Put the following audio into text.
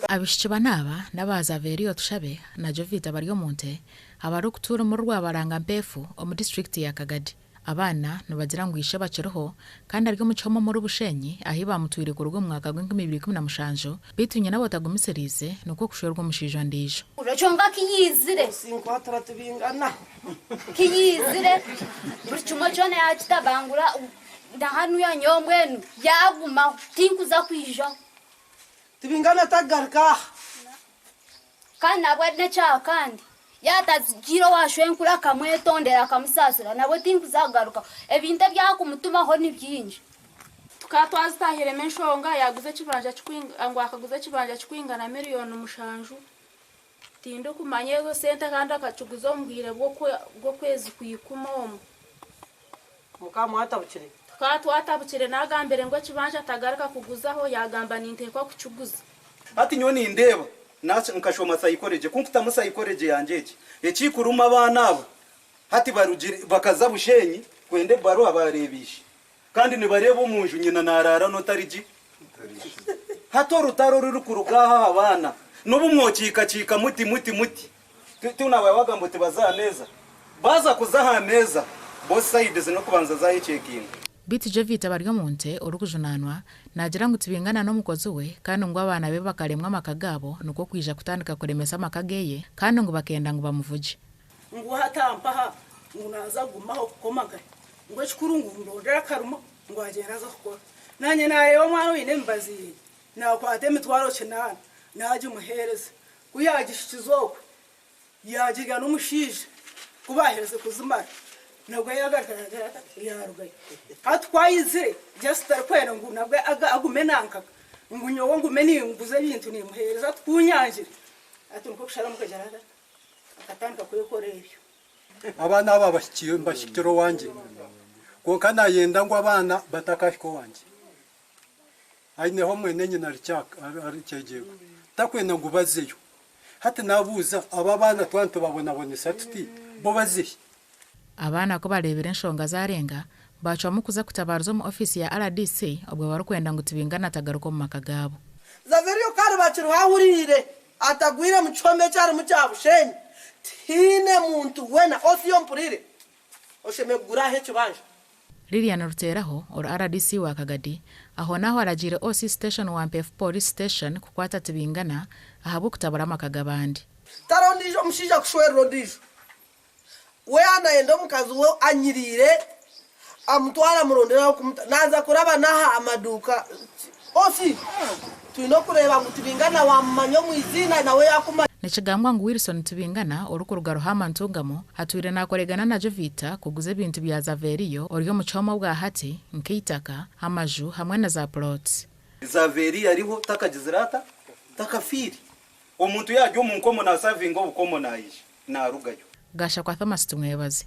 Abaishiki bana aba n'aba Zaverio Tushabe na Jovita Baryomunte abarikutuura omuri Rwabaranga Mpeefu omu disiturikiti ya Kagadi. Abaana nibagira ngu ishe bakiriho kandi ari omu kihome omuri Bushenyi ahi baamutwire kuruga omu mwaka gw'enkumi ibiri ikumi na mushanju beitu nyina we otagumisiriize nikwo kushwerwa omushaija ondiijo. Kyonka ku yaizire, ku yaizire buri kimwe kyona yaakitabangura, na hanuya nyowe mbwenu yaagumaho tinkuza kwijaho. Tibingana tagaruka aha. Kandi nabwo n'ekyaha kandi yaatagiire owa shwenkuru akamwetondera akamusaasira nabwo tinkuza kugarukaho. Ebintu ebi arikumutumaho ni bingi. Tukaba twazitahiremu enshonga yaguza ekibanja ngu akaguza ekibanja kikwingana miriyoni mushanju. Tindikumanya ezo sente kandi akakiguza omu bwire bw'okwezi kw'ikumi omu. Mukaba mwatabukire? Tukaba twatabukire nagambire ngu ekibanja tagaruka kuguzaho yagamba ninteekwa kukiguza. Hati nyowe nindeeba nkashoma psychology, ku nkutamu psychology yangye egi, ekikuruma abaana aba hati barugire bakaza Bushenyi kwenda ebaruha baareeba ishe kandi nibareeba omu nju nyina naaraara n'otari gye. Hati orutaro orurikuruga aha aha baana n'obu mwokiikakiika muti muti muti, ti naaba waagamba oti baze aha meeza, baaza kuza aha meeza both sides n'okubanza zaayechekinga. Beitu Jovita Baryomunte orikujunaanwa naagira ngu tibingana n'omukozi we kandi ngu abaana be bakaremwa amaka gaabo nikwo kwija kutandika kuremesa amaka ge kandi ngu bakenda ngu bamuvugye. Ngu hati ampaha ngu naaza kugumaho kukoma nkahi ngu ekikuru ngu ndondere akarimo ngu agyende aze kukora. Naanye naareeba omwana oine emibazi ye naakwata emitwaro kinaana naagimuheereza. Ku yaagihikize okwe yaagirya n'omushaija ku baaherize kuzimara nabwo yaagaruka yaagira ata yaarugayo. Hati ku aizire just tarikwenda ngu nabwo agume nankaka ngu nyowe ngume ninguza ebintu nimuheereza ati ku nyangire ati nikwo kusharamu kugira ata akatandika kwekora ebyo. Abaana aba mbahikire owangye, kwonka naayenda ngu abaana batakahika owangye. Aineho mwene nyina ari Kyegyeego, takwenda ngu bazeyo. Hati naabuuza, abo abaana twaba nitubabonabonesa tuti, bo baze hi? Abaana ku bareebire enshonga zaarenga, baacwamu kuza kutabaariza omu ofiisi ya rdc obwo barikwenda ngu Tibingana atagaruka omu maka gaabo. Zaverio ku ariba akiriho ahuriire atagwire mu kihome eki arimu kya Bushenyi, tihaine muntu weena osiyo mpurire oshemereire kugura aha ekibanja. Lilian Ruteraho, ori rdc wa Kagadi, ahonaaho aragiire OC Station wa Mpeefu Police Station kukwata Tibingana ahabw'okutabura amaka g'abandi. Tariho ondiijo omushaija kushwerera ondiijo. We yaanayenda omukazi we anyiriire amutware amurondere ah'okumuta. Naaza kuraba n'aha maduuka. OC, Twine okureeba ngu Tibingana waamumanya omu iziina nawe yaakumanya. Nikigambwa ngu Wilson Tibingana orikuruga Ruhama Ntungamo atwire nakoregana na Jovita kuguza ebintu bya Zaveriyo ori omu kihome obwahati nk'eitaka, amaju hamwe na za plots. Zaveriyo ariho takagizire ata? Takafiire. Omuntu yaarya omu nkomo naasavinga obukomo naija naarugayo. Gashakwa Thomas Tumwebaze.